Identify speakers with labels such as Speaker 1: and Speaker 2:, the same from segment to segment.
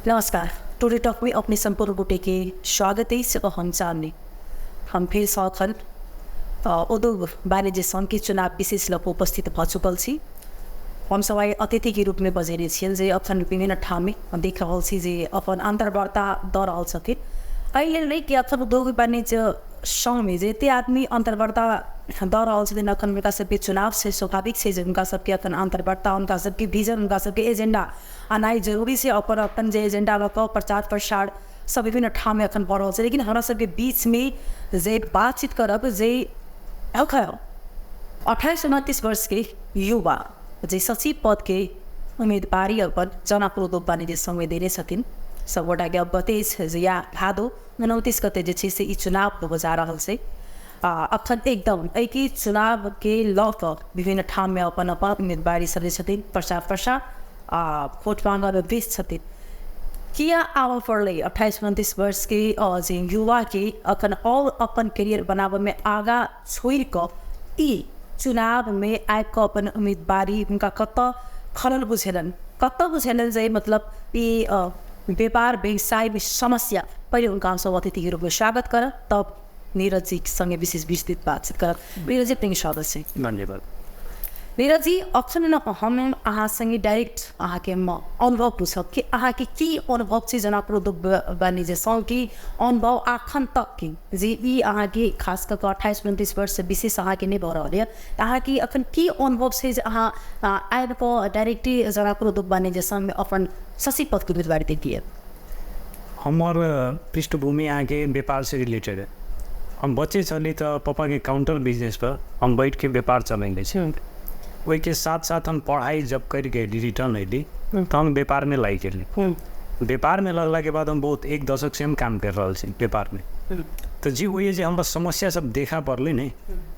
Speaker 1: नमस्कार, today talk में अपने सम्पूर्ण गोटे के स्वागत अछि। हम चांदनी हम फेरसँ अखन उद्योग वाणिज्य संघके चुनाव विशेष लऽ कऽ उपस्थित भऽ चुकल छी। हमसभ आइ अतिथिके रूपमे बजेने छियनि जे अखन विभिन्न ठाममे देख रहल छी जे अपन अन्तर्वार्ता दऽ रहल छथिन। एहि लेल नहि कि अखन उद्योग वाणिज्य संघमे जते आदमी अन्तर्वार्ता दऽ रहल छथिन, अखन हुनका सबके चुनाव छै, स्वाभाविक छै जे हुनका सबके अखन अन्तर्वार्ता, हुनका सबके विजन, हुनका सबके एजेंडा आनाइ जरूरी छै। अपन अपन जे एजेंडा लऽ कऽ प्रचार प्रसार सब विभिन्न ठाममे अखन भऽ रहल छै। लेकिन हमरा सबके बीचमे जे बातचीत करब जे अखन 28-29 वर्षके युवा जे सचिव पदके उम्मेदवारी अपन जनकपुर उद्योग वाणिज्य संघमे देने छथिन, सबगोटाके अवगत अछि जे या भादो 29 गते जे छै से ई चुनाव होबऽ जा रहल छै। अखन एकदम एहिके चुनावके लऽ कऽ विभिन्न ठाममे अपन अपन उम्मेदवारी सब जे छथिन प्रचार प्रसार आ वोट मांगऽमे व्यस्त छथिन। किया आबऽ पड़लै 28-29 वर्षके जे युवाके अखन आओर अपन करियर बनाबऽमे आगाँ छोड़ि कऽ ई चुनावमे आबि कऽ अपन उम्मीदवारी हुनका कतऽ खलल बुझेलनि, कतऽ बुझेलनि जे मतलब ई व्यापार व्यवसायमे समस्या? पहिले हुनका हमसब अतिथिके रूपमे स्वागत करब, तब नीरज जी संगे विशेष विस्तृत बातचीत करब। नीरज जी, अपनेके स्वागत छै।
Speaker 2: धन्यवाद।
Speaker 1: नीरज जी, अखन ने हम अहाँ संगे डायरेक्ट अहाँके हम अनुभव पूछब कि अहाँके की अनुभव छै जनकपुर उद्योग वाणिज्य संघके अनुभव अखन तक के, जे ई अहाँके खास कऽ कऽ 28-29 वर्ष विशेष अहाँके नहि भऽ रहल यऽ, तऽ अहाँके अखन की अनुभव छै जे अहाँ आबि कऽ डायरेक्टे जनकपुर उद्योग वाणिज्य संघमे अपन सचिव पदके उम्मीदवारी देलियै?
Speaker 2: हमर पृष्ठभूमि अहाँके व्यापारसँ रिलेटेड है। हम बच्चे छली तऽ पप्पाके काउंटर बिजनेस पर हम बैठके व्यापार चलेने छी। ओहिके साथ साथ हम पढ़ाइ जब करिके अयली, रिटर्न अयली, तऽ हम व्यापारमे लागि गेली। व्यापारमे लगलाके बाद हम बहुत एक दशकसँ हम काम करि रहल छी व्यापारमे। तऽ जे होइए जे हमरा समस्या सब देखा पड़लै ने,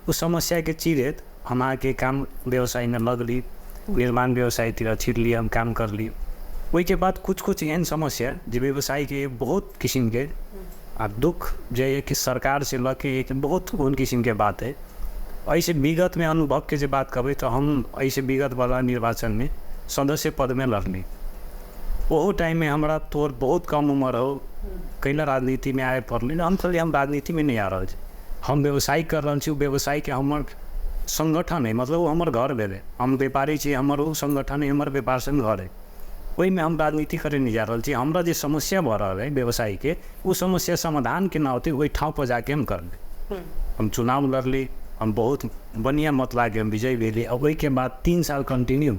Speaker 2: ओ समस्याके चिरैत हम अहाँके काम व्यवसायमे लगली, निर्माण व्यवसायतिर छिरली, हम काम करली। ओहिके बाद कुछ कुछ एहन समस्या जे व्यवसायके बहुत किसिमके आ दुःख जे है कि सरकारसँ लऽ के एक बहुत ओहन किसिमके बात है। एहिसँ विगतमे अनुभवके जे बात कहबै तऽ हम एहिसँ विगतवला निर्वाचनमे सदस्य पदमे लड़ली। ओहो टाइममे हमरा तोर बहुत कम उम्र हो, कैला राजनीतिमे आबय पड़लै? हम कहलियै हम राजनीतिमे नहि आ रहल छी, हम व्यवसाय कर रहल छी। ओ व्यवसायके हमर संगठन है, मतलब ओ हमर घर भेलै। हम व्यापारी छी, हमर ओ संगठन है, हमर व्यापार संघ घर है। ओहिमे हम राजनीति करे नहि जा रहल छी। हमरा जे समस्या भऽ रहल है व्यवसायके, ओ समस्या समाधान केना होतै, ओहि ठाउँपर जाके हम करबै। हम चुनाव लड़ली, हम बहुत बढ़िआँ मत लाके हम विजयी भेली। आ ओहिके बाद 3 साल कंटिन्यू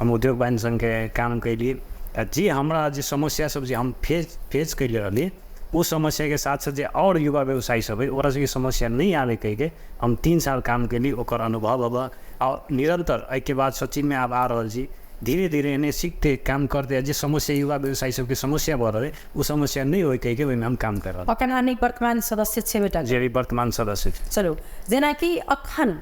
Speaker 2: हम उद्योग वाणिज्य संघके काम कैली। आ जे हमरा जे समस्या सब जे हम फेस फेस कैले रहली, ओ समस्याके साथ साथ जे आओर युवा व्यवसायी सब है, ओकरा सबके समस्या नहि आबै कहिके हम 3 साल काम कैली। ओकर अनुभव अब आ निरन्तर एहिके बाद सचिवमे आब आ रहल छी। धीरे धीरे एने सीखते काम करते जे समस्या युवा व्यवसायी सबके समस्या भऽ रहल है, ओ समस्या नहि होइ कहिके ओहिमे हम काम कर रहल।
Speaker 1: अखन अहाँ वर्तमान सदस्य छेबे टा?
Speaker 2: जे अभी वर्तमान सदस्य छी।
Speaker 1: चलू, जेनाकि अखन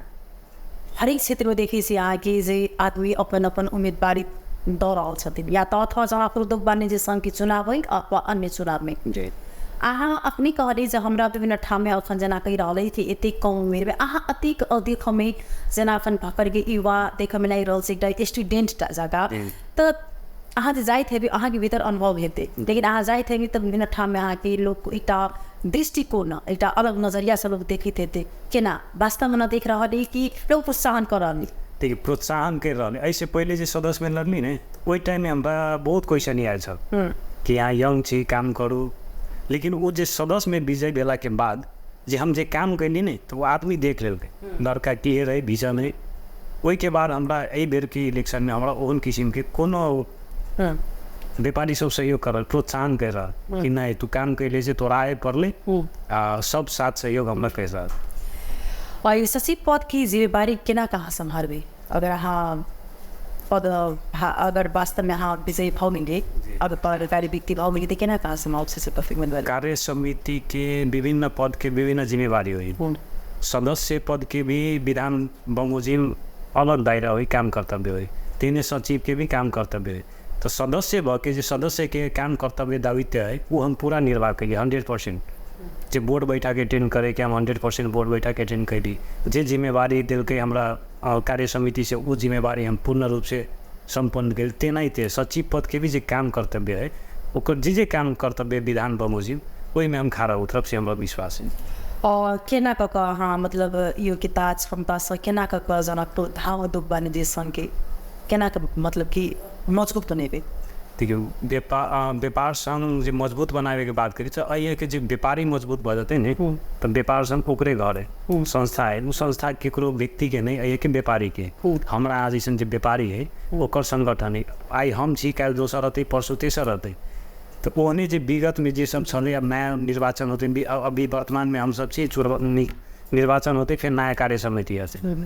Speaker 1: हरेक क्षेत्रमे देखै छी अहाँके जे आदमी अपन अपन उम्मीदवारी दऽ रहल छथिन, या तऽ अथवा जनकपुर उद्योग वाणिज्य संघके चुनाव होइ अथवा अन्य चुनावमे। अहाँ अखनी कहली जे हमरा विभिन्न ठाममे अखन जेना कहि रहल अइ कि एतेक कम उमेरमे अहाँ अतेक देखऽमे जेना अखन भकरके युवा देखऽमे लागि रहल छै, एकटा स्टूडेंट टा जकाँ, तऽ अहाँ जे जाइत हेबै अहाँके भीतर अनुभव हेतै, लेकिन अहाँ जाइत हेबै तऽ विभिन्न ठाममे अहाँके लोक एकटा दृष्टिकोण, एकटा अलग नजरियासँ लोक देखैत हेतै। केना वास्तवमे न देख रहल अइ कि लोक प्रोत्साहन कऽ रहल अइ?
Speaker 2: देखियौ, प्रोत्साहन करि रहल अइ। एहिसँ पहिले जे सदस्यमे लड़ली ने, ओहि टाइममे हमरा बहुत क्वेश्चन आयल छल कि अहाँ यंग छी, काम करू। लेकिन ओ जे सदस्यमे विजय भेलाके बाद जे हम जे काम कैली ने, तऽ ओ आदमी देख लेलकै, लड़का क्लियर है, विजन है। ओहिके बाद हमरा एहि बेरके इलेक्शनमे हमरा ओहन किसिमके कोनो व्यापारी सब सहयोग कर रहल, प्रोत्साहन कर रहल कि नहि, तू काम कैले से तोरा आए पड़लै, आ सब साथ सहयोग हमरा करि रहल।
Speaker 1: आ ई सचिव पदके जिम्मेवारी केना कहाँ सम्हारबै? अगर अहाँ पद अगर वास्तवमे अहाँ विजयी भऽ गेलियै, अगर पदाधिकारी व्यक्ति भऽ गेलियै, तऽ केना कहाँ सम्हारबै से पद?
Speaker 2: कार्य समितिके विभिन्न पदके विभिन्न जिम्मेवारी होइ। सदस्य पदके भी विधान बमोजिम अलग दायरा होइ, काम कर्तव्य होइ, तेहने सचिवके भी काम कर्तव्य होइ। तऽ सदस्य भऽ के जे सदस्यके काम कर्तव्य दायित्व है, ओ हम पूरा निर्वाह कैली 100%। जे बोर्ड बैठक अटेंड करैके, हम 100% बोर्ड बैठक अटेंड कैली। जे जिम्मेवारी देलकै हमरा कार्य समिति से, ओ जिम्मेवारी हम पूर्ण रूपसँ सम्पन्न कैली। तेनाहिते सचिव पदके भी जे काम कर्तव्य है, ओकर जे जे काम कर्तव्य विधान बमोजिम ओहिमे हम खड़ा उतरब, से हमरा विश्वास है।
Speaker 1: और केना कऽ कऽ अहाँ मतलब योग्यता क्षमतासँ केना कऽ कऽ जनकपुर धाम उद्योग वाणिज्य सङ्घके केना कऽ मतलब कि मजबूत बनेबै?
Speaker 2: देखियौ, व्यापार संघ जे मजबूत बनाबैके बात करी तऽ एहिके जे व्यापारी मजबूत भऽ जेतै ने तऽ व्यापार संघ ओकरे घर है, संस्था है। ओ संस्था केकरो व्यक्तिके नहि, एहिके व्यापारीके, हमरा अहाँ जैसन जे व्यापारी है ओकर संगठन है। आइ हम छी, काल्हि दोसर रहतै, परसू तेसर रहतै। तऽ ओहने जे विगतमे जे सब छलै, अब नया निर्वाचन होतै, अभी वर्तमानमे हमसब छी, निर्वाचन होतै, फेर नया कार्य समिति हेतै।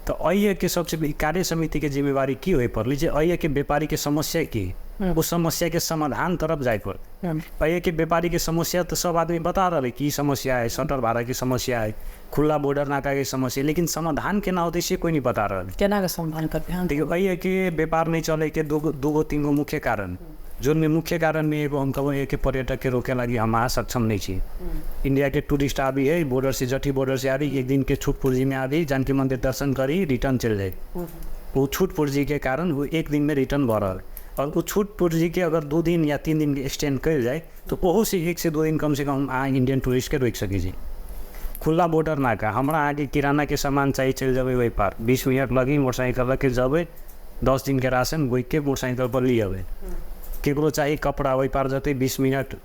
Speaker 2: तऽ एहिके सबसे कार्य समितिके जिम्मेवारी की होइ पड़लै जे एहिके व्यापारीके समस्या की, ओ समस्याके समाधान तरफ जाय पड़तै। एहिके व्यापारीके समस्या तऽ सब आदमी बता रहल है कि ई समस्या है, शटर भाड़ाके समस्या है, खुला बॉर्डर नाकाके समस्या, लेकिन समाधान केना होतै से कोइ नहीं बता रहल है।
Speaker 1: केना के समाधान करबै?
Speaker 2: देखियौ, एहिके व्यापार नहीं चलैके दूगो तीन गो मुख्य कारण, जोनमे मुख्य कारणमे एगो हम कहब एहिके पर्यटकके रोके लागि हम अहाँ सक्षम नहीं छी। इंडियाके टूरिस्ट आबी है बॉर्डर से, जठी बॉर्डर से आबी, एक दिन के छूट पूर्जीमे आबी, जानकी मंदिर दर्शन करी, रिटर्न चलि जाए। वो छूट पूर्जीके कारण वो एक दिनमे रिटर्न भऽ रहल। और वो छूट पूर्जीके अगर 2 दिन या 3 दिन के एक्सटेंड कयल जाए तऽ ओहो से 1 से 2 दिन कम से कम अहाँ इंडियन टूरिस्टके रोकि सकै छी। खुला बॉर्डर नाका, हमरा अहाँके किरानाके सामान चाही, चलि जेबै ओहि पार, 20 मिनट लगी, मोटरसाइकिल लऽ के जेबै, 10 दिनके राशन बोकिके मोटरसाइकिल पर ली अबै। केकरो चाही कपड़ा, ओहि पार जेतै, 20 मिनट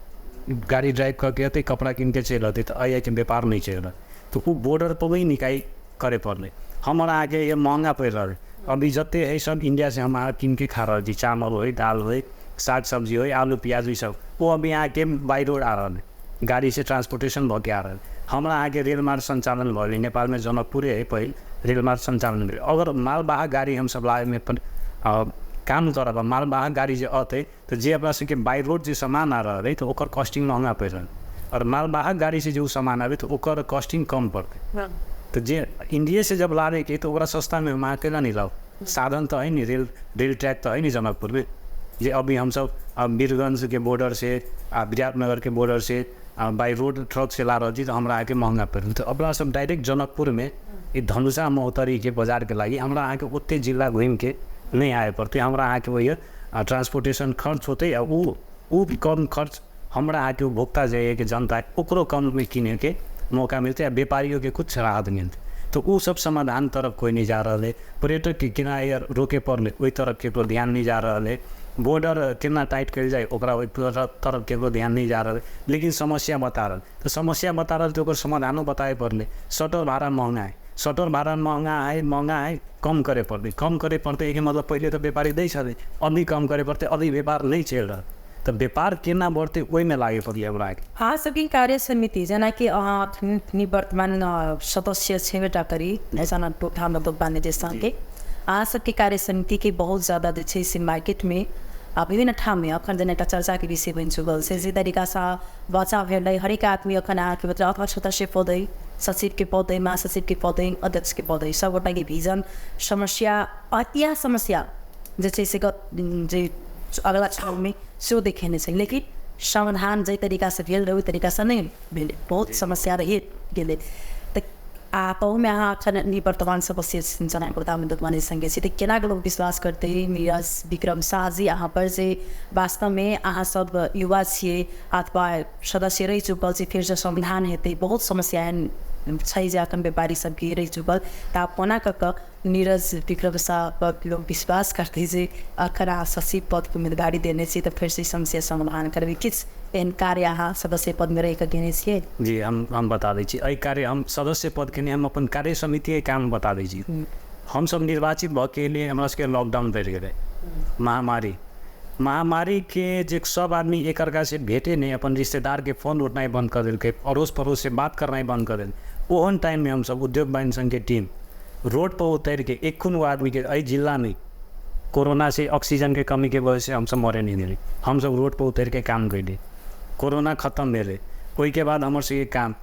Speaker 2: गाड़ी ड्राइव कऽ के अतै, कपड़ा कीन के चलि अतै। तऽ एहिके व्यापार नहि चलि रहल, तऽ ओ बॉर्डर पर वही निकाय करे पड़लै। हमर अहाँके ये महँगा पड़ि रहल, अभी जते है सब इंडिया से हम अहाँ कीन के खा रहल छी, चावल होइ, दाल होइ, साग सब्जी होइ, आलू प्याज ई सब, ओ अभी अहाँके बाई रोड आ रहल है, गाड़ी से ट्रांसपोर्टेशन भऽ के आ रहल। हमरा अहाँके रेल मार्ग सञ्चालन भऽ गेलै, नेपालमे जनकपुरे है पहिल रेल मार्ग सञ्चालन भेलै। अगर मालवाहक गाड़ी हमसब लाबैमे काम करब, मालवाहक गाड़ी जे अतै तऽ जे अपना सबके बाई रोड जे सामान आ रहल है तऽ ओकर कॉस्टिंग महँगा पड़ि रहल, और मालवाहक गाड़ी से जे ओ सामान आबै तऽ ओकर कॉस्टिंग कम पड़तै। तऽ जे इंडिये से जब लाबैके तऽ ओकरा सस्तामे हम अहाँ केना नहि लाउ? साधन तऽ है नि, रेल ट्रैक तऽ है नि जनकपुरमे। जे अभी हमसब वीरगंजके बॉर्डर से आ विराटनगरके बॉर्डर से बाई रोड ट्रक से ला रहल छी तऽ हमरा अहाँके महँगा पड़ि रहल। तऽ अपना सब डायरेक्ट जनकपुरमे ई धनुषा महोत्तरीके बजारके लागि हमरा अहाँके ओते जिला घुमिके नहि आबे पड़तै, हमरा अहाँके ओहि ट्रांसपोर्टेशन खर्च होतै आ ओ कम खर्च हमरा अहाँके उपभोक्ता जे के जनता ओकरो कममे किनैके मौका मिलतै आ व्यापारियोके कुछ राहत मिलतै। तऽ ओ सब समाधान तरफ कोइ नहीं जा रहल है। पर्यटकके केना रोके पड़लै ओहि तरफ केकरो ध्यान नहीं जा रहल है। बॉर्डर केना टाइट कयल जाए ओकरा ओहि तरफ केकरो ध्यान नहीं जा रहल है। लेकिन समस्या बता रहल, तऽ समस्या बता रहल तऽ ओकर समाधानो बताए पड़लै। शटर भाड़ा महँगा है, शटर भाड़ा महँगा है, कम करे पड़तै, कम करे पड़तै। एहिके मतलब पहिले तऽ व्यापारी दै छलै, अभी कम करे पड़तै, अभी व्यापार नहि चलि रहल, तऽ व्यापार केना बढ़तै ओहिमे लागे पड़लै हमरा।
Speaker 1: अहाँ सबके कार्य समिति जेनाकि अहाँ अखन वर्तमान सदस्य छेबेटा करी जनकपुर धाम उद्योग वाणिज्य सङ्घके, अहाँ सबके कार्य समितिके बहुत ज्यादा जे छै से मार्केटमे आ विभिन्न ठाममे अखन जेना एकटा चर्चाके विषय बनि चुकल छै। जे तरीकासँ बचाव भेलै हरेक आदमी अखन अहाँके मतलब अथवा सदस्य पद है, सचिवके पद है, महासचिवके पद है, अध्यक्षके पद है, सबगोटाके भिजन समस्या इएह समस्या जे छै से जे अगला चुनावमे सेहो देखेने छै, लेकिन समाधान जाहि तरीकासँ भेल रहै ओहि तरीकासँ नहि भेलै, बहुत समस्या रहि गेलै। तऽ आ ताहूमे अहाँ अखन निवर्तमान सदस्य जनकपुर धाम उद्योग वाणिज्य सङ्घके छी, तऽ केना लोक विश्वास करतै नीरज विक्रम शाहजी अहाँ पर जे वास्तवमे अहाँ सब युवा छियै अथवा सदस्य रहि चुकल छी, फेरसँ समाधान हेतै? बहुत समस्या एहन छै जे अखन व्यापारी सबके रहि चुकल, तऽ आब कोना कऽ कऽ नीरज विक्रम शाह पर लोक विश्वास करतै जे अखन अहाँ सचिव पदके उम्मीदवारी देने छी तऽ फेरसँ ई समस्या समाधान करबै? किछु एहन कार्य अहाँ सदस्य पदमे रहि कऽ केने छियै?
Speaker 2: जी, हम बता दै छी। एहि कार्य हम सदस्य पदके नहि, हम अपन कार्य समितिके काम बता दै छी। हमसब निर्वाचित भऽ के एलियै, हमरा सबके लॉकडाउन पड़ि गेलै, महामारीके जे सब आदमी एक अर्का से भेटे नहि, अपन रिश्तेदारके फोन उठनाइ बन्द कऽ देलकै, अड़ोस पड़ोससँ बात करनाइ बन्द कऽ देलकै। ओहन टाइममे हमसब उद्योग वाणिज्य सङ्घके टीम रोड पर उतरिके एखन आदमीके एहि जिलामे कोरोना से ऑक्सीजनके कमीके वजहसँ हमसब मरे नहि देली, हमसब रोड पर उतरिके काम कैली। कोरोना खतम भेलै, ओहिके बाद हमर सबके काम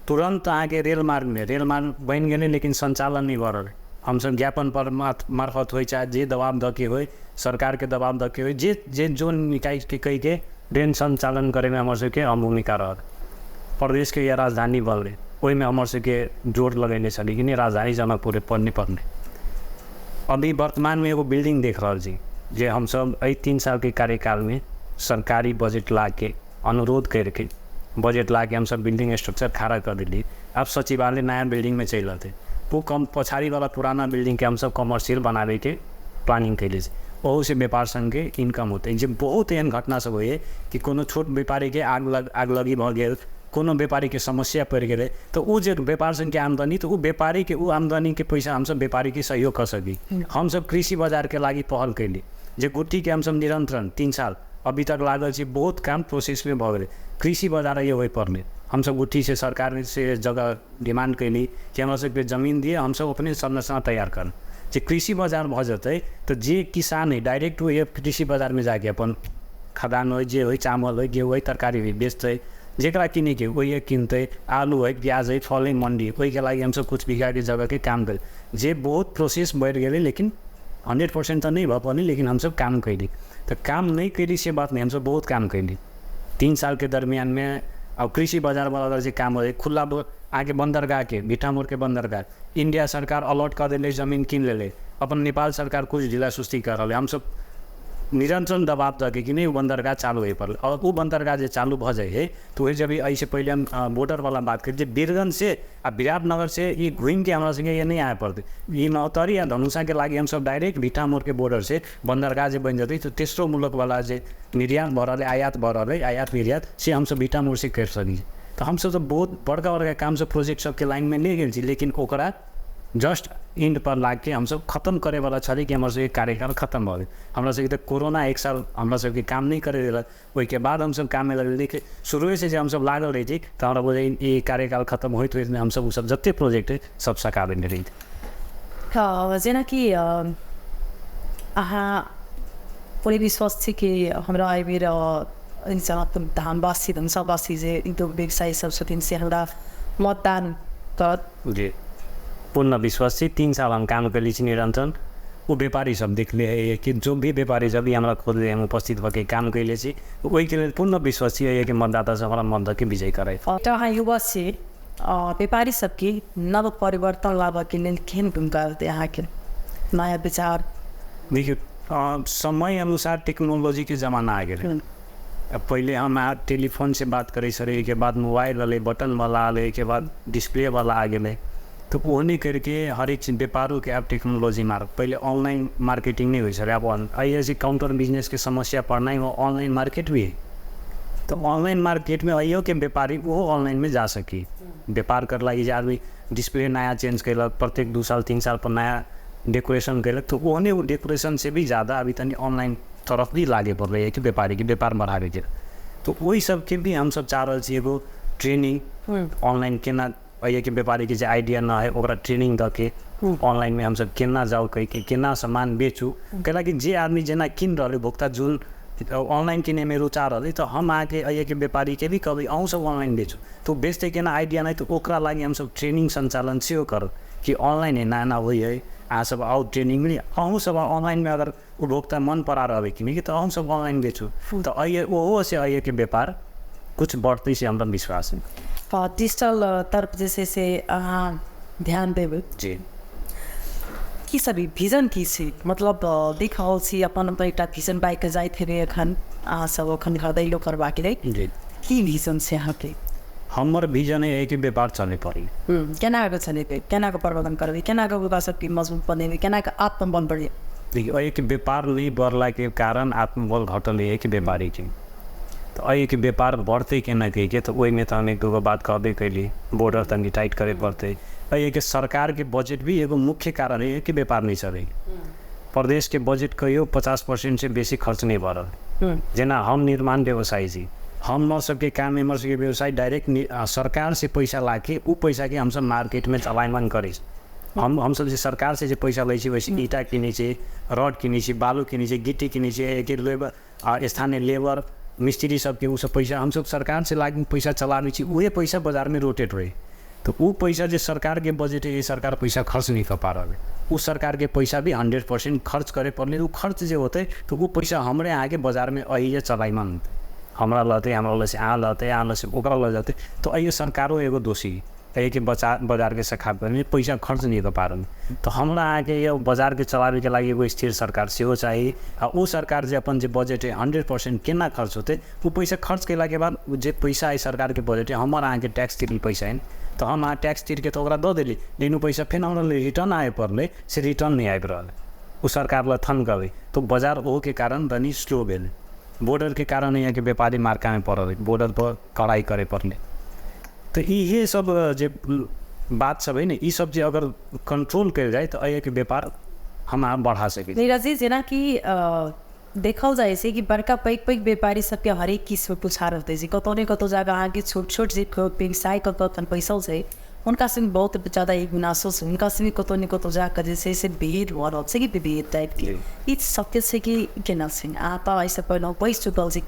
Speaker 2: तुरन्त अहाँके रेल मार्गमे रेल मार्ग बनि गेलै, लेकिन सञ्चालन नहि भऽ रहल। हमसब ज्ञापन पर मार्फत होइ चाहे जे दबाव दऽ के होइ, सरकारके दबाव दऽ के होइ, जे जे जोन निकायके कहिके ट्रेन सञ्चालन करैमे हमर सबके अहम भूमिका रहल। प्रदेशके या राजधानी बनलै ओहिमे हमर सबके जोर लगेने छली कि नहि राजधानी जनकपुरे पड़ने पड़लै। अभी वर्तमानमे एगो बिल्डिंग देख रहल छी जे हमसब एहि 3 सालके कार्यकालमे सरकारी बजट ला के अनुरोध करके बजट ला के हमसब बिल्डिंग स्ट्रक्चर खड़ा कर देली। अब सचिवालय नया बिल्डिंग में चलि रहतै, ओ कम पछाड़ीवला पुराना बिल्डिंगके हमसब कमर्शियल बनाबैके प्लानिंग कैले छी, ओहूसँ व्यापार संघके इनकम होतै। जे बहुत एहन घटना सब होइए कि कोनो छोट व्यापारीके आगलगी भऽ गेल, कोनो व्यापारीके समस्या पड़ि गेलै, तऽ ओ जे व्यापार संघके आमदनी, तऽ ओ व्यापारीके ओ आमदनीके पैसा हमसब व्यापारीके सहयोग कऽ सकी। हमसब कृषि बाजारके लागि पहल कैली, जे गुट्ठीके हमसब नियंत्रण 3 साल अभी तक लागल छी, बहुत काम प्रोसेसमे भऽ गेलै। कृषि बाजार ओहि पड़लै, हमसब गुट्ठीसँ सरकार से जगह डिमांड कैली कि हमरा सबके जमीन दिअ, हमसब अपने संरचना तैयार करब। जे कृषि बाजार भऽ जेतै तऽ जे किसान है डायरेक्ट ओहि कृषि बाजारमे जाके अपन खदान होइ, जे होइ, चावल होइ, गेहूँ होइ, तरकारी होइ, बेचतै, जकरा किनैके ओहिए किनतै, आलू होइ, प्याज होइ, फल होइ, मण्डी, ओहिके लागि हमसब कुछ बीघाके जगहके काम करी। जे बहुत प्रोसेस बढ़ि गेलै, लेकिन 100% तऽ नहि भऽ पौलै, लेकिन हमसब काम कैली। तऽ काम नहि कैली से बात नहि, हमसब बहुत काम कैली 3 सालके दरमियानमे। अब कृषि बाजारवला जे काम होइ, खुला आगे बन्दरगाहके, भिट्ठामोड़के बन्दरगाह इंडिया सरकार अलॉट कऽ देलै, जमीन कीन लेलै, अपन नेपाल सरकार कुछ ढिला सुस्ती कर रहलै। हमसब निरंतर दबाव दऽके कि नहि ओ बन्दरगाह चालू होइ पड़लै, आओर ओ बन्दरगाह जे चालू भऽ जाइ है तऽ ओहि जब एहिसँ पहिले हम बॉर्डरवला बात करी, जे वीरगंज से आ विराटनगर से ई घुमिके हमरा सबके नहि आबय पड़तै, ई महोत्तरी आ धनुषाके लागि हमसब डायरेक्ट भिट्ठामोड़के बॉर्डर से बन्दरगाह जे बनि जेतै तऽ तेसरो मुल्कवला जे निर्यात भऽ रहलै, आयात भऽ रहलै, आयात निर्यात से हमसब भिट्ठामोड़ से करि सकै छी। तऽ हमसब तऽ बहुत बड़का बड़का काम सब प्रोजेक्ट सबके लाइनमे ले गेल छी, लेकिन ओकरा जस्ट एंड पर लागिके हमसब खतम करैवला छलै कि हमर सबके कार्यकाल खतम भऽ गेल। हमरा सबके तऽ कोरोना 1 साल हमरा सबके काम नहि करै देलक, ओहिके बाद हमसब काममे लगल। देखिए शुरुएसँ जे हमसब लागल रहै छी तऽ हमरा बुझाइ ई कार्यकाल खतम होइत होइत हमसब ओसब जतेक प्रोजेक्ट है सब सका देने रही।
Speaker 1: जेनाकि अहाँ पूरे विश्वास छी कि हमरा एहिबेर धामवासी धनुषावासी जे उद्योग व्यवसायी सब छथिन से हमरा मतदान करत?
Speaker 2: जी, पूर्ण विश्वास छी। 3 साल हम काम कैले छी निरंतर, ओ व्यापारी सब देखले है कि जो भी व्यापारी सब भी हमरा खोजले हम उपस्थित भऽ के काम कैले छी, ओहिके लेल पूर्ण विश्वास छी कि मतदाता सब हमरा मत दऽ के विजय करै।
Speaker 1: तऽ अहाँ युवा छी, व्यापारी सबके नव परिवर्तन लाबऽके लेल केहन भूमिका रहतै अहाँके नया विचार?
Speaker 2: देखियौ, समय अनुसार टेक्नोलॉजीके जमाना आ गेलै। अब पहिले हम टेलीफोन से बात करै छलियै, ओहिके बाद मोबाइल अलै, बटनवला अलै, ओहिके बाद डिस्प्लेवला आ गेलै, तऽ ओहने करिके हरेक चीज व्यापारोके आब टेक्नोलॉजी मार। पहिले ऑनलाइन मार्केटिंग नहि होइ छलै, आब एहि काउंटर बिजनेसके समस्या पड़नाइ ऑनलाइन मार्केट भी है, तऽ ऑनलाइन मार्केटमे अइयोके व्यापारी ओहो ऑनलाइनमे जा सकी व्यापार कर लागि। जे आदमी डिस्प्ले नया चेंज कयलक, प्रत्येक 2 साल 3 साल पर नया डेकोरेशन कयलक, तऽ ओहने ओ डेकोरेशन से भी ज़्यादा अभी तनी ऑनलाइन तरफ भी लागे पड़लै है कि व्यापारीके व्यापार बढ़ाबैके। तऽ ओहि सबके भी हमसब चाह रहल छी एगो ट्रेनिंग ऑनलाइन केना एहिके व्यापारीके जे आइडिया न है ओकरा ट्रेनिंग दऽ के ऑनलाइनमे हमसब केना जाउ कहिके केना सामान बेचू, कैलाकि जे आदमी जेना कीन रहल उपभोक्ता जुन ऑनलाइन किनैमे रुचा रहलै, तऽ हम अहाँके एहिके व्यापारीके भी कहबै अहूँ सब ऑनलाइन बेचू, तऽ बेचतै केना आइडिया नहि, तऽ ओकरा लागि हमसब ट्रेनिंग सञ्चालन सेहो करब कि ऑनलाइन एना एना होइ है, अहाँ सब आउ ट्रेनिंग ली, अहूँ सब ऑनलाइनमे अगर उपभोक्ता मन परा रहबै किनैके तऽ अहूँ सब ऑनलाइन बेचू, तऽ एहि ओहो से एहिके व्यापार कुछ बढ़तै से हमरा विश्वास है।
Speaker 1: डिजिटल तरफ जे छै से अहाँ ध्यान देबै
Speaker 2: जी,
Speaker 1: की सब विजन की छै? मतलब देख रहल छी अपन अपन एकटा विजन बाइक जाइत हेबै एखन अहाँ सब एखन घर करबाके लेल,
Speaker 2: जी
Speaker 1: की विजन छै अहाँके?
Speaker 2: हमर विजन है कि व्यापार चले पड़ी।
Speaker 1: केना कऽ चलेबै, केना कऽ प्रबंधन करबै, केना कऽ ओकरा सबके मजबूत बनेबै, केना कऽ आत्मबल बढ़ेबै?
Speaker 2: देखियौ, एहिके व्यापार नहि बढ़लाके कारण आत्मबल घटल है कि व्यापारीके, तऽ एहिके व्यापार बढ़तै केना कहिके, तऽ ओहिमे तऽ हम 1-2 गो बात कहबे कैली, बॉर्डर तनी टाइट करे पड़तै। एहिके सरकारके बजट भी एगो मुख्य कारण है कि व्यापार नहि चलै। प्रदेशके बजट कहियो 50% से बेसी खर्च नहि भऽ रहल। जेना हम निर्माण व्यवसायी छी, हमर सबके काम हमर सबके व्यवसाय डायरेक्ट सरकार से पैसा लाके उ पैसाके हमसब मार्केटमे चलायमान करै छी। हमसब जे सरकार से जे पैसा लै छी वैसे ईंटा किनै छी, रड किनै छी, बालू किनै छी, गिट्टी किनै छी, एक लेबर स्थानीय लेबर मिस्त्री सबके उ सब पैसा हमसब सरकार से लाके पैसा चलाबै छी, उहे पैसा बजारमे रोटेट होइ। तऽ उ पैसा जे सरकारके बजट है, सरकार पैसा खर्च नहि कऽ पा रहल है, उ सरकारके पैसा भी 100% खर्च करे पड़लै। उ खर्च जे होतै तऽ उ पैसा हमरे अहाँके बजारमे अहिए चलायमान होतै, हमरा लहतै, हमरा लग से अहाँ लहतै, अहाँ लग से ओकरा लऽ जेतै, तऽ एहिए सरकारो एगो दोषी। एहिके बजारके सखापमे पैसा खर्च नहि कऽ पारल। तऽ हमरा अहाँके यौ बजारके चलाबैके लागि एगो स्थिर सरकार सेहो चाही आ ओ सरकार जे अपन जे बजट है 100% केना खर्च होतै, ओ पैसा खर्च केलाके बाद जे पैसा है सरकारके बजट है हमर अहाँके टैक्स तिरल पैसा है, तऽ हम अहाँ टैक्स तिरके तऽ ओकरा दऽ देली, लेकिन ओ पैसा फेर हमरा रिटर्न आबे पड़लै, से रिटर्न नहि आबि रहल, ओ सरकार लग थनकबै तऽ बजार ओहोके कारण तनी स्लो भेल। बॉर्डरके कारण यहाँके व्यापारी मार्कामे पड़ल, बॉर्डर पर कड़ाई करे पड़लै। तऽ इहे सब जे बात सब है ने, ई सब जे अगर कंट्रोल कयल जाय तऽ एहिके व्यापार हम अहाँ बढ़ा सकै छी।
Speaker 1: नीरज जी, जेनाकि देखल जाइ छै कि बड़का पैघ पैघ व्यापारी सबके हरेक किस्मके पुछार होतै छै, कतौ ने कतौ जाकऽ अहाँके छोट छोट जे व्यवसाय कऽ कऽ अपन बैसल छै हुनका संग बहुत ज्यादा ई गुनासो छै, हुनका संगे कतौ ने कतौ जाकऽ जे छै से भेद भऽ रहल छै कि विभेद टाइपके, ई सत्य छै कि केना छै? अहाँ तऽ एहिसँ पहिने बैसि चुकल छी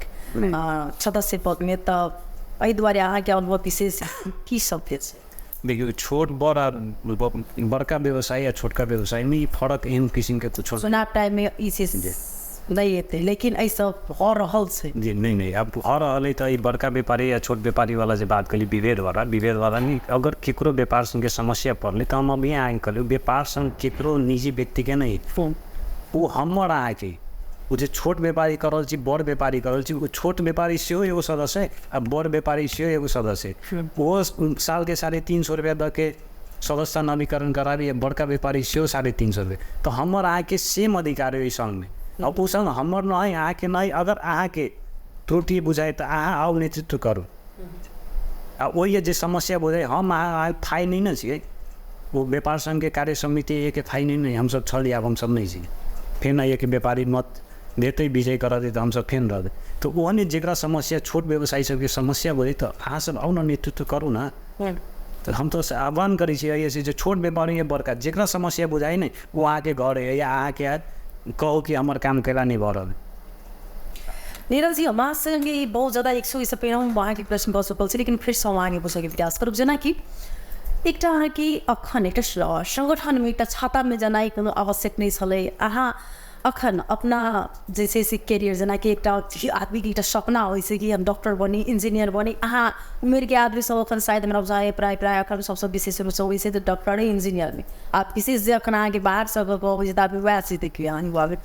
Speaker 1: सदस्य पदमे, तऽ एहि दुआरे अहाँके अनुभव विशेष की सत्य छै?
Speaker 2: देखियौ, छोट बड़ आ बड़का व्यवसायी आ छोटका व्यवसायीमे ई फरक एहन किसिमके कुछो
Speaker 1: चुनाव टाइममे ई चीज नहि एतै, लेकिन एहिसँ भऽ रहल छै।
Speaker 2: जी नहि नहि, आब भऽ रहल है तऽ ई बड़का व्यापारी या छोट व्यापारीवाला जे बात करी विभेदवाला, विभेदवाला नहि, अगर केकरो व्यापार सङ्गे समस्या पड़लै तऽ हम अभी अहाँके कहलियै व्यापार सङ्ग केकरो निजी व्यक्तिके नहि, ओ हमर अहाँके ओ जे छोट व्यापारी कर रहल छी बड़ व्यापारी कर रहल छी, ओ छोट व्यापारी सेहो एगो सदस्य है आ बड़ व्यापारी सेहो एगो सदस्य है। ओहो सालके 350 रुपैआ दऽ के सदस्यता नवीकरण कराबी, बड़का व्यापारी सेहो 350 रुपैआ, तऽ हमर अहाँके सेम अधिकार है ओहि सङ्गमे। अब ओ सङ्ग हमर नहि अहाँके नहि, अगर अहाँके त्रुटि बुझाइ तऽ अहाँ आउ नेतृत्व करू, आ ओहि जे समस्या बुझाइ हम अहाँ थाइ नहि ने छियै, ओ व्यापार सङ्घके कार्य समिति एके थाइ नहि ने, हमसब छलियै आब हमसब नहि छी, फेर एहिके व्यापारी मत देतै विजय करऽ देतै तऽ हमसब फेर रहबै। तऽ ओहने जकरा समस्या छोट व्यवसायी सबके समस्या बुझै तऽ अहाँ सब आउ ने नेतृत्व करू ने। तऽ हम तऽ आह्वान करै छी एहिसँ जे छोट व्यापारी या बड़का जकरा समस्या बुझाइ ने ओ अहाँके घर है या अहाँके आयत कहू कि हमर काम कैला नहि भऽ रहल।
Speaker 1: नीरज जी, हमरा संगे बहुत ज्यादा एक सौ पहिने हम अहाँके प्रश्न कऽ चुकल छी, लेकिन फेरसँ हम अहाँके पूछऽके प्रयास करब। जेनाकि एकटा अहाँके अखन एकटा सङ्गठनमे एकटा छातामे जेनाइ कोनो आवश्यक नहि छलै, अहाँ अखन अपना जे छै से कैरियर, जेनाकि एकटा आदमीके एकटा सपना होइ छै कि हम डॉक्टर बनी, इंजीनियर बनी, अहाँ उमेरके आदमी सब अखन शायद हमरा बुझाइए प्राय प्राय अखन सबसँ विशेष रूपसँ होइ छै तऽ डॉक्टरे इंजीनियरमे, आ विशेष जे अखन अहाँके बाहरसँ अबै छै तऽ आदमी वएह चीज देखियौ अहाँ युवामे।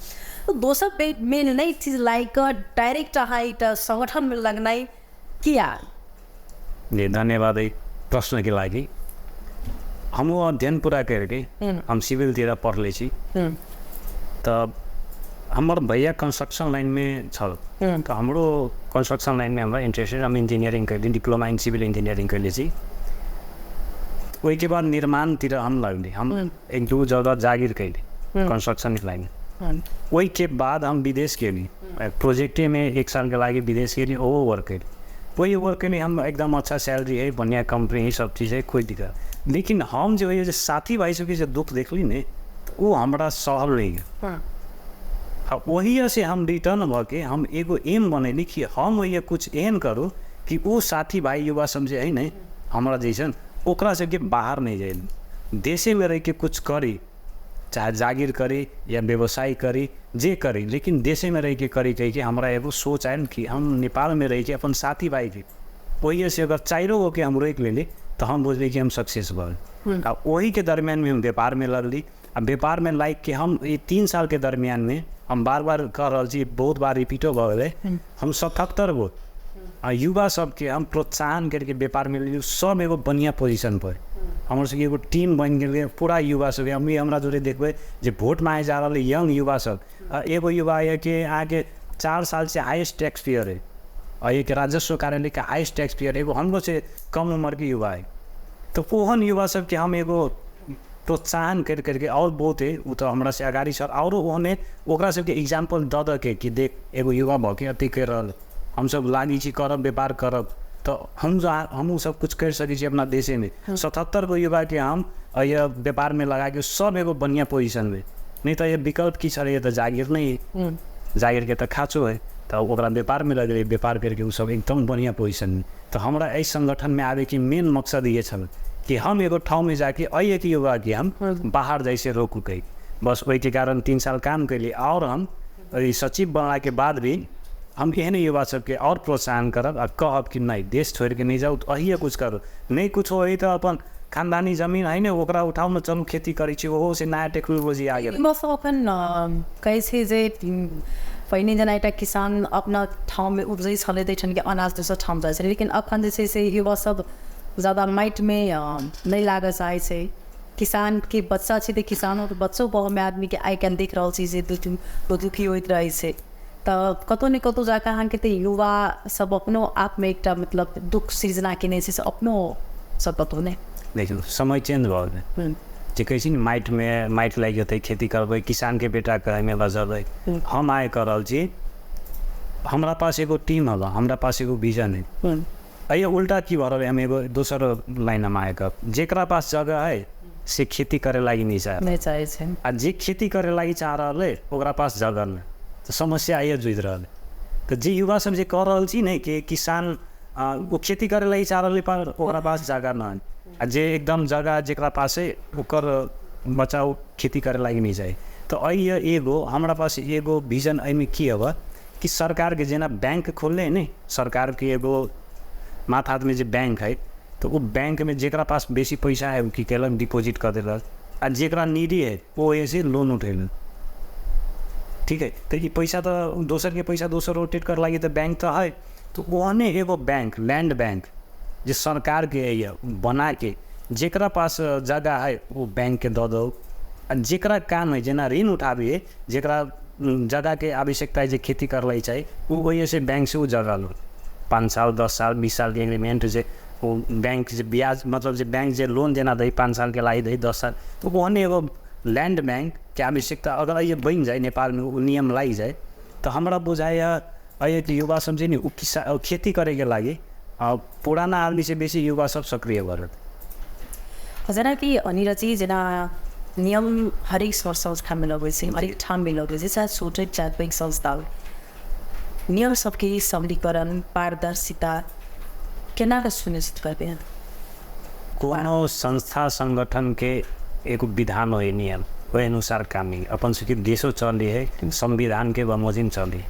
Speaker 1: तऽ दोसर मेन नहि चीज लागि कऽ डायरेक्ट अहाँ एकटा सङ्गठनमे लगनाइ किया?
Speaker 2: जी धन्यवाद एहि प्रश्नके लागि। हमहूँ अध्ययन पूरा करिके हम सिविलतिर पढ़ले छी, तऽ हमर भैया कंस्ट्रक्शन लाइनमे छल, तऽ हमरो कंस्ट्रक्शन लाइनमे हमरा इंटरेस्ट, हम इंजीनियरिंग कैली, डिप्लोमा इन सिविल इंजीनियरिंग कैले छी। ओहिके बाद निर्माणतिर हम लगली, हम एक दू जगह जागिर कैली कंस्ट्रक्शन लाइन। ओहिके बाद हम विदेश गेली, प्रोजेक्टेमे 1 सालके लागि विदेश गेली, ओहो वर्क कैली। वही वर्क कैली हम, एकदम अच्छा सैलरी है, बढ़िया कंपनी है, सब चीज़ है, कोई दिक्कत। लेकिन हम जो है साथी भाई सबके जे दुख देखली ने ओ हमरा सहल नहीं गेल। आ ओहिसँ से हम रिटर्न भऽ के हम एगो एम बनैली कि हम ओहिया कुछ एहन करू कि ओ साथी भाई युवा सब जे है ने हमरा जैसन ओकरा सबके बाहर नहीं जाए, देशेमे रहिके कुछ करी, चाहे जागिर करी या व्यवसाय करी, जे करी, लेकिन देशेमे रहिके करी कहिके हमरा एगो सोच आयल कि हम नेपालमे रहिके अपन साथी भाईके ओहिसँ अगर 4 गोके हम रोकि लेली तऽ हम बुझली कि हम सक्सेस भऽ गेल। आ ओहीके दरमियानमे हम व्यापारमे लगली, आ व्यापारमे लागि के हम ई 3 सालके दरमियानमे हम बार बार कह रहल छी, बहुत बार रिपीटो भऽ गेलै, हम 77 गो आ युवा सबके हम प्रोत्साहन करके व्यापारमे लेली, सब एगो बढ़िआँ पोजिशन पर हमर सबके एगो टीम बनि गेलै पूरा युवा सब। हम हमरा जोरे देखबै जे भोट मांगे जा रहल यंग युवा सब, आ एगो युवा यऽ कि अहाँके 4 साल से हाईएस्ट टैक्स पेयर है, आ एक राजस्व कार्यालयके हाईएस्ट टैक्स पेयर एगो हमरो से कम उम्रके युवा है। तऽ ओहन युवा सबके हम एगो प्रोत्साहन करि करके और बहुत है ओ तऽ हमरा से अगाडि छ, औरो ओहने ओकरा सबके एग्जाम्पल दऽ दऽ के कि देख एगो युवा भऽ के अथी करि रहल, हमसब लागि छी करब व्यापार करब तऽ हमहूँ सब कुछ करि सकै छी अपना देशेमे। 77 गो युवाके हम एहि व्यापारमे लगाके सब एगो बढ़िआँ पोजिशनमे, नहि तऽ विकल्प की छलै तऽ जागिर नहि है, जागिरके तऽ खाँचो है, तऽ ओकरा व्यापारमे लगलै, व्यापार करके ओ सब एकदम बढ़िआँ पोजिशनमे। तऽ हमरा एहि सङ्गठनमे आबैके मेन मकसद इहे छल कि हम एगो ठाउँमे जाके एहि युवाके हम बाहर जाइ से रोकू कहि, बस ओहिके कारण 3 साल काम कैली। और हम सचिव बनलाके बाद भी हम एहन युवा सबके और प्रोत्साहन करब आ कहब कि नहि देश छोड़िके नहि जाउ, अहिए कुछ करू, नहि कुछ होइ तऽ अपन खानदानी जमीन है ने, ओकरा उठाउ ने चलू खेती करै छी, ओहो से नया टेक्नोलॉजी आ गेल।
Speaker 1: बस अखन कहै छै जे पहिने जेना एकटा किसान अपना ठाममे उपजै छलै ताहिठामके अनाज दोसर ठाम जाइ छलै, लेकिन अखन जे छै से युवा सब ज्यादा माटिमे नहि लागऽ चाहै छै। किसानके बच्चा छै तऽ किसानोके बच्चो गाँवमे आदमीके आइ काल्हि देख रहल छी जे दुखी होइत रहै छै। तऽ कतहु ने कतहु जाकऽ अहाँके तऽ युवा सब अपनो आपमे एकटा मतलब दुःख सृजना केने छै, से अपनो सब कतहु नहि।
Speaker 2: देखियौ समय चेंज भऽ गेलै, जे कहै छी ने माटिमे माटि लागि जेतै खेती करबै, किसानके बेटाके एहिमे बजबै। हम आइ कऽ रहल छी, हमरा पास एगो टीम हबा, हमरा पास एगो विजन है। अइए उल्टा की भऽ रहल है, हम एगो दोसर लाइन हम आइ कऽ जेकरा पास जगह है से खेती करे लागि नहीं चाह,
Speaker 1: नहीं चाहै छै,
Speaker 2: आ जे खेती करे लागि चाह रहल है ओकरा पास जगह नहीं, तऽ समस्या आइए जुझि रहल है। तऽ जे युवा सब जे कऽ रहल छी ने कि किसान ओ खेती करे लागि चाह रहल है पर ओकरा पास जगह नहीं, आ जे एकदम जगह जेकरा पास है ओकर बच्चा ओ खेती करे लागि नहीं चाहे। तऽ एहि एगो हमरा पास एगो विजन एहिमे की हबा कि सरकारके जेना बैंक खोलले है ने, सरकारके एगो माथ हाथमे जे बैंक है तऽ ओ बैंकमे जेकरा पास बेसी पैसा है ओ की केलक डिपोजिट कऽ देलक, आ जेकरा नीडी है ओ एसे लोन उठेलक। ठीक है, तऽ ई पैसा तऽ दोसरके पैसा दोसर रोटेट कर लागि तऽ बैंक तऽ है, तऽ ओहने एगो बैंक लैंड बैंक जे सरकारके है बनाके जेकरा पास जगह है ओ बैंकके दऽ दौ, आ जेकरा काम है जेना ऋण उठाबी है, जेकरा जगहके आवश्यकता है जे खेती कर लै चाही ओ ओहिसँ बैंकसँ ओ जगह लो, 5 साल 10 साल 20 सालके एग्रीमेंट जे ओ बैंक जे ब्याज मतलब जे बैंक जे लोन जेना दै 5 सालके लागि दै 10 साल, तऽ ओहने एगो लैंड बैंकके आवश्यकता अगर ये बनि जाए नेपालमे, ओ नियम लागि जाए तऽ हमरा बुझाइए अहिके युवा सब जे नि ओ किसान खेती करैके लागि पुराना आदमीसँ बेसी युवा सब सक्रिय भऽ रहल।
Speaker 1: जेनाकि नीरज जी, जेना नियम हरेक संस्थामे लगै छै, हरेक ठाममे लगै छै, चाहे छोट चाहे पैघ संस्था हो, नियम सबके सबलीकरण पारदर्शिता केना कऽ सुनिश्चित करबै?
Speaker 2: कोनो संस्था संगठनके एगो विधान होइ नियम, ओहि अनुसार काम नहीं, अपन सबके देशो चली है संविधानके बमोजिम चली।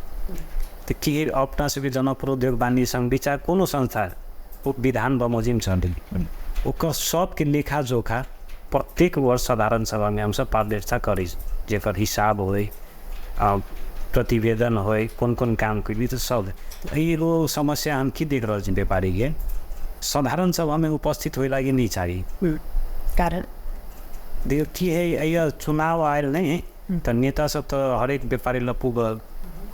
Speaker 2: तऽ की अपना सबके जनकपुर उद्योग वाणिज्य संघ भी चाहे कोनो संस्था ओ विधान बमोजिम चली, ओकर सबके लेखा जोखा प्रत्येक वर्ष साधारण सभामे हमसब पारदर्शिता करै, जेकर हिसाब होइ, प्रतिवेदन होइ, कोन कोन काम कैली तऽ सब। एगो समस्या हम की देख रहल छी व्यापारीके साधारण सभामे उपस्थित होइ लागि नहीं चाही।
Speaker 1: कारण
Speaker 2: देखियौ की है, अइया चुनाव आयल नहीं तऽ नेता सब तऽ हरेक व्यापारी लग पुगल,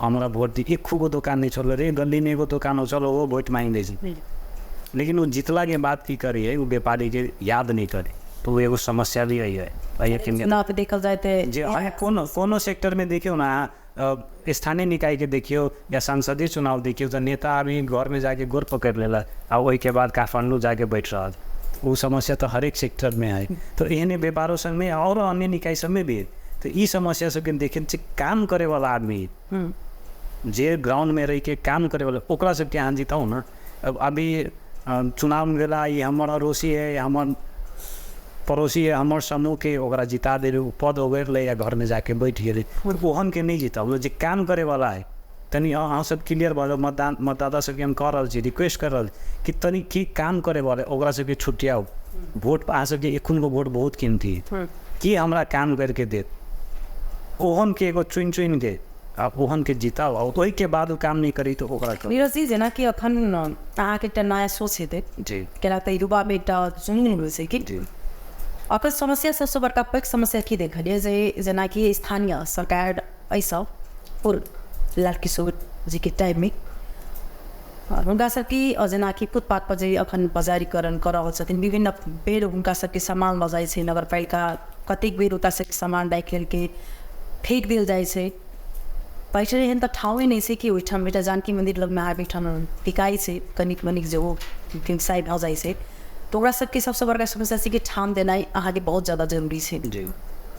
Speaker 2: हमरा भोट दी, एक गो दोकान नहीं छोड़ल रे, गलीमे एगो दोकान हो चलो ओ भोट मांगि दै छै, लेकिन ओ जितलाके बाद की करी है ओ व्यापारीके याद नहीं करे, तो वो एगो समस्या भी है।
Speaker 1: चुनाव देखल जाए तऽ
Speaker 2: जे कोनो कोनो सेक्टरमे देखियौ ने अहाँ स्थानीय निकायके देखियौ या संसदीय चुनाव देखियौ तऽ नेता अभी घरमे जाके गोर पकड़ि लेलक आ ओहिके बाद काठमाण्डू जाके बैठ रहल, ओ समस्या तऽ हरेक सेक्टरमे है। तऽ एहने व्यापारो सबमे आओर अन्य निकाय सबमे भी है। तऽ ई समस्या सबके देखै छी काम करेवाला आदमी जे ग्राउंडमे रहिके काम करेवाला ओकरा सबके अहाँ जिताउ ने। अब अभी चुनाव गेला ई हमर अड़ोसी है, हमर पड़ोसी है, हमर समूहके, ओकरा जिता देली, ओ पद ओगरि या घरमे जाके बैठ गेलै, ओहनके नहि जिताउ जे काम करेवाला है। तनि अहाँ सब क्लियर भऽ जाउ, मतदान मतदाता सबके हम कह रहल छी, रिक्वेस्ट कर रहल छी कि तनि की काम करेवाला ओकरा सबके छुटियाउ भोट, अहाँ सबके एखुनको भोट बहुत कीमती है, की हमरा काम करके देत ओहनके एगो चुनि चुनिके आ ओहनके जिताउ, आ ओहिके बाद ओ काम नहि करी तऽ ओकरा करू।
Speaker 1: नीरज जी, जेनाकि अखन अहाँके एकटा नया सोच हेतै
Speaker 2: जी,
Speaker 1: केना तऽ युवामे एकटा जुनून होइ छै कि
Speaker 2: जी।
Speaker 1: अकर समस्या सबसँ बड़का पैघ समस्या की देखलियै जे जेनाकि स्थानीय सरकार एहिसँ पूर्व लाल किशोर जीके टाइममे हुनका सबके जेनाकि फुटपाथपर जे अखन बजारीकरण कऽ रहल छथिन, विभिन्न बेर हुनका सबके सामान लऽ जाइ छै नगरपालिका, कतेक बेर हुनका सबके सामान राखि लेलकै फेक देल जाइ छै। पहिने एहन तऽ ठाउँ नहि छै कि ओहिठाम एकटा जानकी मन्दिर लगमे अहाँके ओहिठाम बिकाइ छै कनिक मनिक जे ओ व्यवसाय भऽ जाइ छै, तऽ ओकरा सबके सबसँ बड़का समस्या छै कि ठाम देनाइ अहाँके बहुत ज्यादा जरूरी छै।
Speaker 2: जी,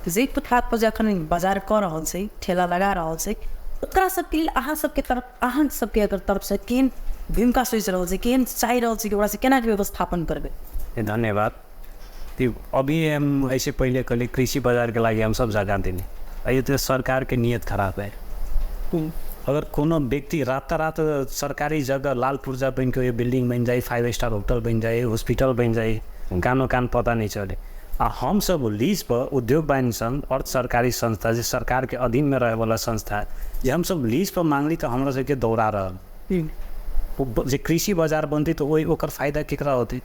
Speaker 1: जे फुटपाथपर जे अखन बाजार कऽ रहल छै, ठेला लगा रहल छै, ओकरा सबके लेल अहाँ सबके तरफ अहाँ सबके अगर तरफसँ केहन भूमिका सोचि रहल छै, केहन चाहि रहल छै कि ओकरा से केना व्यवस्थापन करबै?
Speaker 2: धन्यवाद। अभी हम ऐसे पहिले कहली कृषि बजारके लागि हम सब जगह देली, अइ तऽ सरकारके नियत खराब है। अगर कोनो व्यक्ति रातारात सरकारी जगह लाल पुर्जा बनिके बिल्डिंग बनि जाए, 5 स्टार होटल बनि जाए, हॉस्पिटल बनि जाए, कानो कान पता नहीं चले। आ हमसब लीज पर उद्योग वाणिज्य संघ और सरकारी संस्था जे सरकार के अधीन में रहे वाला संस्था जे हमसब लीज पर मांगली तऽ हमरा सबके दौड़ा रहल। जे कृषि बाजार बनतै तऽ ओहि ओकर फायदा केकरा होतै?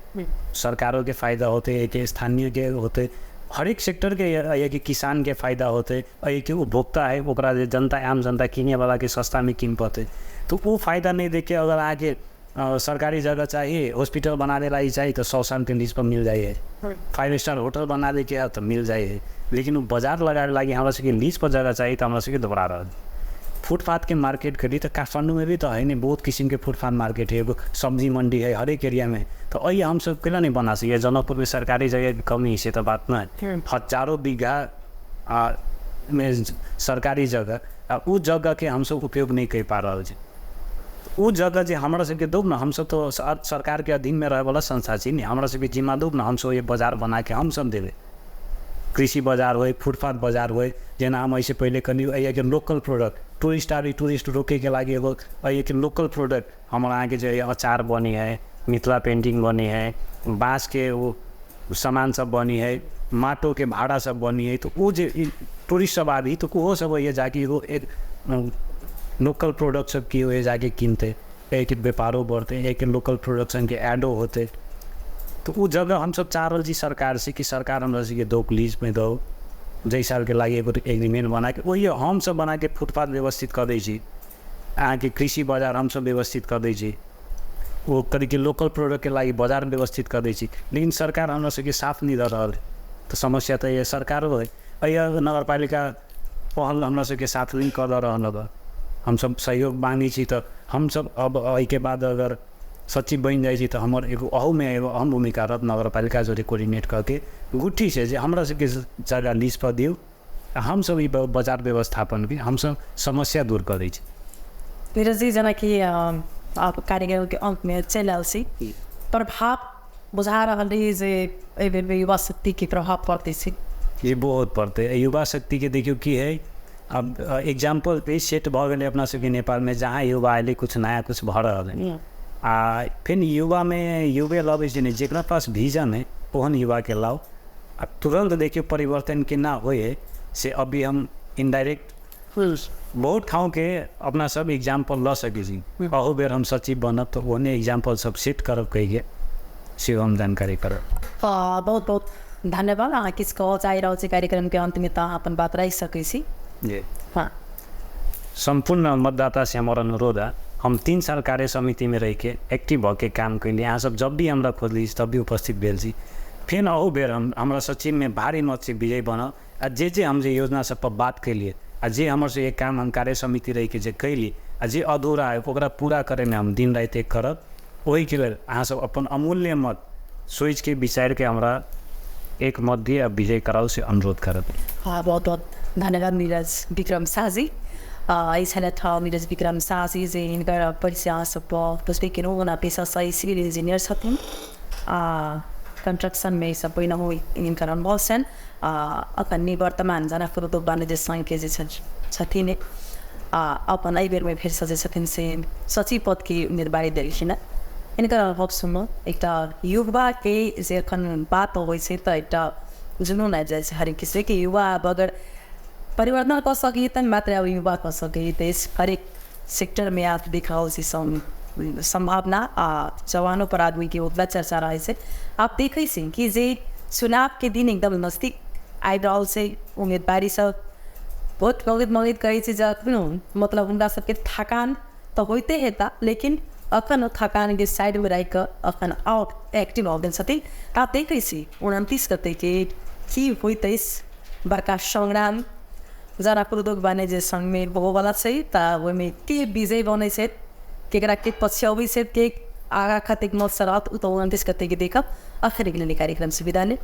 Speaker 2: सरकारों के फायदा होतै, एहिके स्थानीय के होतै, हरेक सेक्टर के, एहिके किसान के फायदा होतै, एहिके उपभोक्ता है ओकरा जे जनता आम जनता किने वाला के सस्ता में किन पतै। तो वो फायदा नहीं देख के अगर अहाँके सरकारी जगह चाहिए, हॉस्पिटल बनाने ला चाहिए तो 100 साल के लीज पर मिल जाए है, 5 स्टार होटल बना दे के तो मिल जाए है, लेकिन वो बाजार लगाए लागि हमरा सबके लीज पर जगह चाहिए तो हमरा सबके दोबारा रहल। फुटपाथ के मार्केट करी तो काठमाडौँ में भी तो है नहीं, बहुत किसिम के फुटपाथ मार्केट है, एगो सब्जी मंडी है हरेक एरिया में, तो अहि हम सब केना नहीं बना सकिए? जनकपुर में सरकारी जगह के कमी से तो बात नहीं है, हजारों बीघा में सरकारी जगह आ उ जगह के हमसब उपयोग नहीं कर पा रहल छी। उ जगह जे हमरा सबके दौ न, हमसब तो सरकार के अधीन में रहे वाला संस्था छी नि, हमरा सबके जिम्मा दौ न, हमसब ये बाजार बना के हमसब देबै। कृषि बाजार होय, फुटपाथ बाजार होय, जेना हम एहिसँ पहिले कनि एहिके लोकल प्रोडक्ट टूरिस्ट आबी टूरिस्ट रोकैके लागि एगो एहिके लोकल प्रोडक्ट हमर अहाँके जे अचार बनी है, मिथिला पेंटिंग बनी है, बाँसके ओ सामान सब बनी है, माटोके भाड़ा सब बनी है, तो ओ जे टूरिस्ट सब आबी तऽ ओहो सब ओहिए जाके एगो एक लोकल प्रोडक्ट सब की ओहिए जाके किनतै, एहिके व्यापारो बढ़तै, एहिके लोकल प्रोडक्शनके एडो होतै। तो उ जगह हमसब चाह रहल छी सरकार से कि सरकार हमरा सबके दौ, लीजमे दौ, जै सालके लागि एगो एग्रीमेंट बनाके ओहिए हमसब बनाके फुटपाथ व्यवस्थित कऽ दै छी, अहाँके कृषि बाजार हमसब व्यवस्थित कऽ दै छी, ओ करिके लोकल प्रोडक्टके लागि बाजार व्यवस्थित कऽ दै छी, लेकिन सरकार हमरा सबके साथ नहि दऽ रहल है। तऽ समस्या तऽ यह सरकारो है, एहि नगरपालिका पहल हमरा सबके साथ नहि कऽ दऽ रहल है। हमसब सहयोग माँगै छी तऽ हमसब अब एहिके बाद अगर सचिव बनि जाइ छी तऽ हमर एगो अहूमे एगो अहम भूमिका रहत नगरपालिका जोरे कोर्डिनेट कऽके गुठी छै जे हमरा सबके जगह लीज पर दियौ आ हमसब ई बाजार व्यवस्थापनके हमसब समस्या दूर कऽ दै छी।
Speaker 1: नीरज जी, जेनाकि आप कार्यक्रमके अन्तमे चलि आयल छी, प्रभाव बुझा रहल रही जे एहि बेरमे युवा शक्तिके प्रभाव पड़तै छै?
Speaker 2: जी बहुत पड़तै। युवा शक्तिके देखियौ की है, अब एग्जाम्पल पे सेट भऽ गेलै अपना सबके नेपालमे, जहाँ युवा अयलै कुछ नया कुछ भऽ रहल है। आ फेर युवामे युवे लबै छै नहि, जकरा पास विजन है ओहन युवाके लाउ आ तुरन्त देखियौ परिवर्तन केना होइ है से अभी हम इनडायरेक्ट बहुत ठाउँके अपना सब एग्जाम्पल लऽ सकै छी। अहू बेर हम सचिव बनब तऽ ओहने एग्जाम्पल सब सेट करब कहिके सेहो हम जानकारी करब।
Speaker 1: बहुत बहुत धन्यवाद। अहाँ किछु कहऽ चाहि रहल छी कार्यक्रमके अन्तमे तऽ अहाँ अपन बात राखि सकै छी।
Speaker 2: जी
Speaker 1: हाँ,
Speaker 2: सम्पूर्ण मतदाता से हमर अनुरोध है, हम 3 साल कार्य समितिमे रहिके एक्टिव भऽके काम कैली, अहाँ सब जब भी हमरा खोजली तब भी उपस्थित भेल छी। फेर अहू बेर हम हमरा सचिवमे भारी मत से विजयी बनब आ जे जे हम जे योजना सब पर बात कैलिए आ जे हमर से एक काम हम कार्य समिति रहिके जे कैली आ जे अधूरा है ओकरा पूरा करैमे हम दिन राति एक करब। ओहिके लेल अहाँ सब अपन अमूल्य मत सोचिके विचारिके हमरा एक मत दिए आ विजय कराउ से अनुरोध करब।
Speaker 1: हाँ, बहुत बहुत धन्यवाद नीरज विक्रम शाहजी। ई छलथि नीरज विक्रम शाहजी जे हिनकर परिचय अहाँ सब बुझबे केलहुँ। ओना पेशासँ सिविल इंजीनियर छथिन आ कंस्ट्रक्शनमे सब पहिनहु हिनकर अनुभव छनि। आ अखन निवर्तमान जनकपुर उद्योग वाणिज्य संघके जे छथिन आ अपन एहि बेरमे फेरसँ जे छथिन से सचिव पदके उम्मीदवारी देलखिन हेँ। हिनकर अनुभव सुनलहुँ, एकटा युवाके जे एखन बात अबै छै तऽ एकटा जुनून आबि जाइ छै हरेक किसिमके। युवा आब अगर परिवर्तन कऽ सकैए तऽ मात्र आब युवा कऽ सकैत अछि। हरेक सेक्टरमे आब देख रहल छी सम्भावना आ जवानोपर आदमीके ओतबा चर्चा रहै छै। आब देखै छी कि जे चुनावके दिन एकदम नजदीक आबि रहल छै, उम्मीदवारी सब बहुत मगैत मगैत कहै छै जे अखनो मतलब हुनका सबके थकान तऽ होइते हेता, लेकिन अखन ओ थकानके साइडमे राखि कऽ अखन आओर एक्टिव भऽ गेल छथिन। आब देखै छी 29 गतेके की होइत अछि। बड़का संग्राम जनकपुर उद्योग वाणिज्य संघमे होबऽवला छै, तऽ ओहिमे के विजयी बनै छथि, केकरा के पछियाबै छथि, के आगाँ कतेक मतसँ रहत, ओ तऽ 29 गतेके देखब। अखनके लेल कार्यक्रम से विदा लेब।